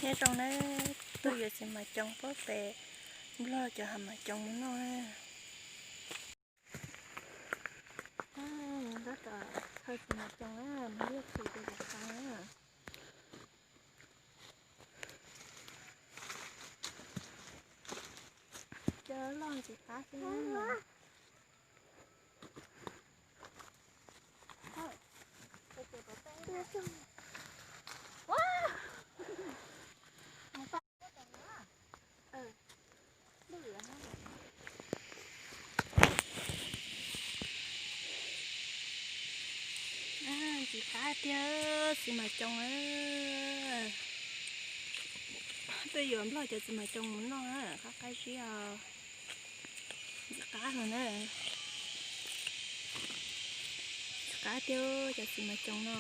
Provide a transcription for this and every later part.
Nyob zoo na, tuaj yuav txiv mas coos puag pem Nplog cov hav mas coos mus noj na. Tab tom khaws txiv mas coos na, mus liaj txhu rau cov qab na. Cov loj ntxiv qab xwb na. Ntxiv qab tiag, txiv mas coos. Tuaj yuav Nplog cov txiv mas coos mus noj, qab qab zib os. Ntxiv qab no na. Ntxiv qab tiag, cov txiv mas coos no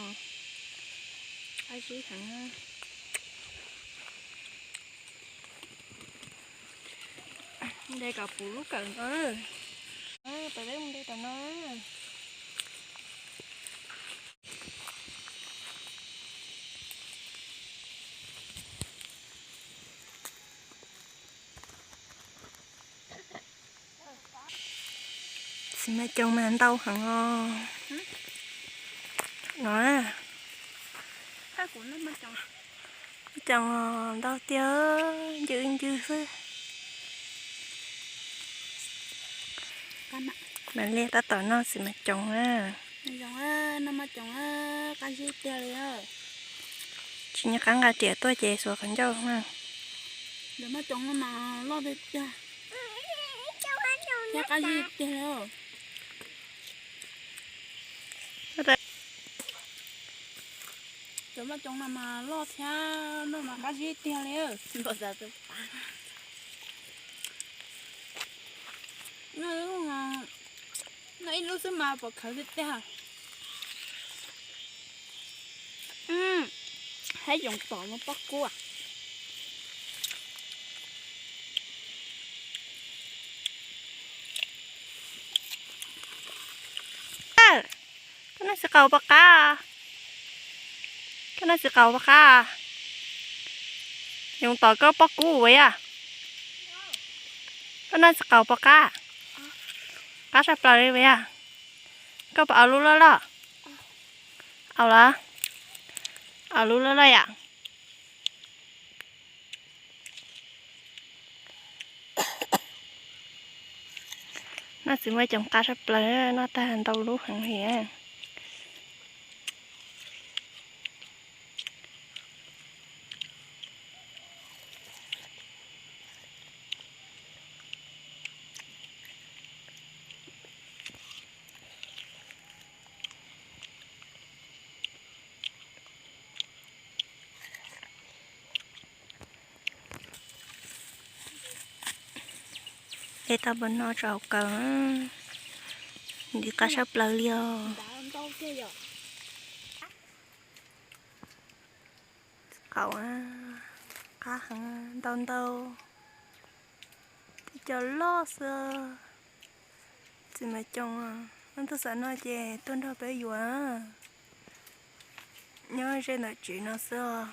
qab zib heev. Nte kom puv lub kawm no. Peb mus nte tom no. Txiv mas coos mas ntau heev os. No, coos ntau tiag, ncw ncw xwb. Mam li tab tom noj txiv mas coos na. Noj mas coos, qab zib tiag li. Tsis nco qab nqa riam tuaj ces xuas qhov ncauj na. Noj mas coos no mas loj tiag tiag. Thiab qab zib tiag li. Cov mas coos no mas loj thiab noj mas qab zib tiag li. Noj ib lub xwb mas pom khawv tiag tiag. Hab yoov tom no pob kub. Koj noj txiv qaub pom qab. Koj noj txiv qaub pom qab. Yoov tom koj pob kub ua yam. Koj noj txiv qaub pom qab. Qab saj plaws li ua yam. Koj puas aus lub loj loj? Aus los? Aus lub loj loj yam. Noj txiv mas coos qab saj plaws, noj tag ntau lub heev li. Es tau npawg no tso hauv kaws, ntim qab sab plaws li os. Qaub qab heev, ntau ntau, tib co loj xwb. Txiv mas coos, leej twg xav noj ces tuaj nrog peb yuav. Nyob ze ntawm tsev no xwb os.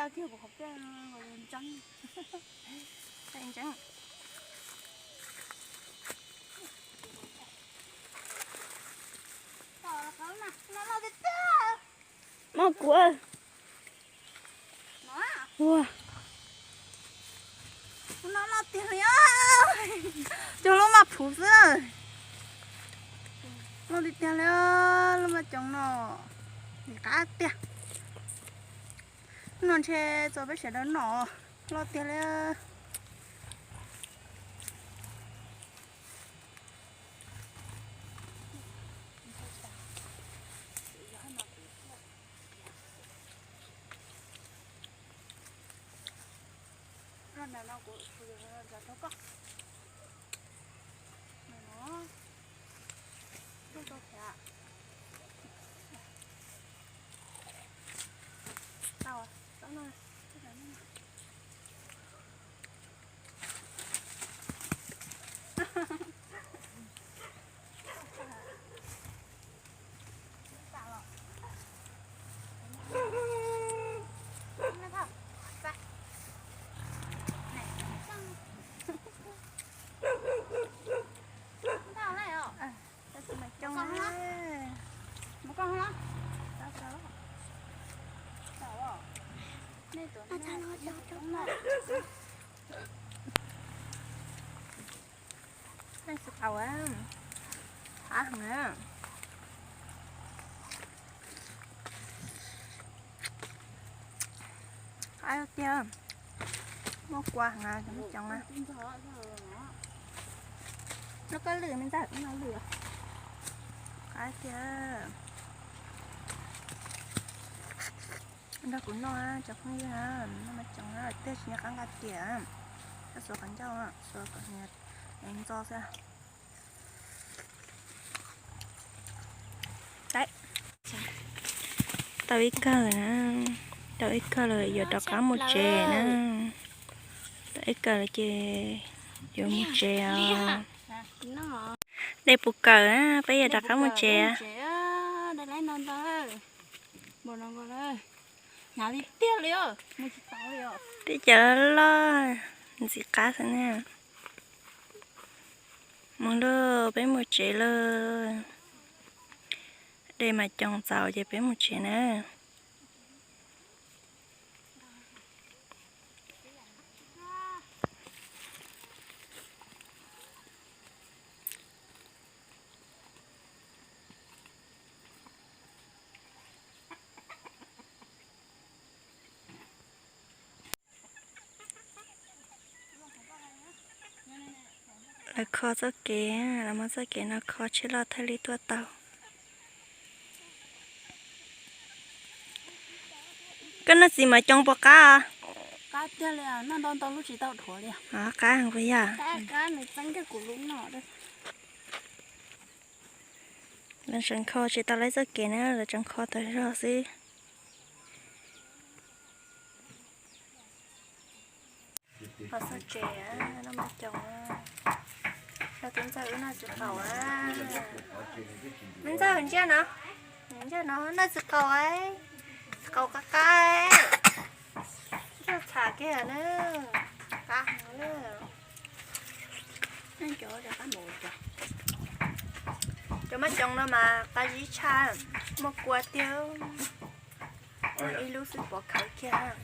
Kiag kuv qhov pliaj ntseeb. Ntseeb. Muab kuv. Ua. No loj tiag li, cog lub maj phuv xwb. Loj tiag tiag li, lub maj coom no, ntxim qab tiag. No ntshe txog peb sawv daws noj, loj tiag li. Leej txiv qaub, qab heev. Qab tiag, muaj kua heev cov maj coom na. Noj koj lwm me ntxawg, noj lwm. Qab tiag. Nrog kuv noj cov phooj ywg, noj maj coom na, tej tsis nyob qab nqa riam, koj xuas qhov ncauj, xuas kom ntxo xwb. Tau ib kawm na, tau ib kawm lawm yuav rov qab mus tsev na. Tau ib kawm lawm ces yuav mus tsev os. Dej puv kawm, peb yuav rov qab mus tsev. Tej cov loj ntxim qab xwb na. Mus lauj, peb mus tsev lauj. Dej mas coom txaus ces peb mus tsev na. Lawv kho txoj kev, lawv muab txoj kev no kho tsheb loj thiaj li tuaj tau. Koj noj txiv maj coom puas qab? Qab tiag li, noj ntau ntau lub tsis tau dhuav li. Qab heev puas yog? Lawv tseem kho tsis tau lawv txoj kev na, lawv tseem kho tau zog xwb. Los txog tsev, noj maj coom, nrog tub ntxawg wb noj txiv qaub. Me ntxawg ntsia no, ntsia no noj txiv qaub, txiv qaub qab qab, ntsia txham kiag na, qab heev na. Cov maj coom no mas qab zib tshaj, muaj kua tiag. Ib lub xwb pov khawv kiag.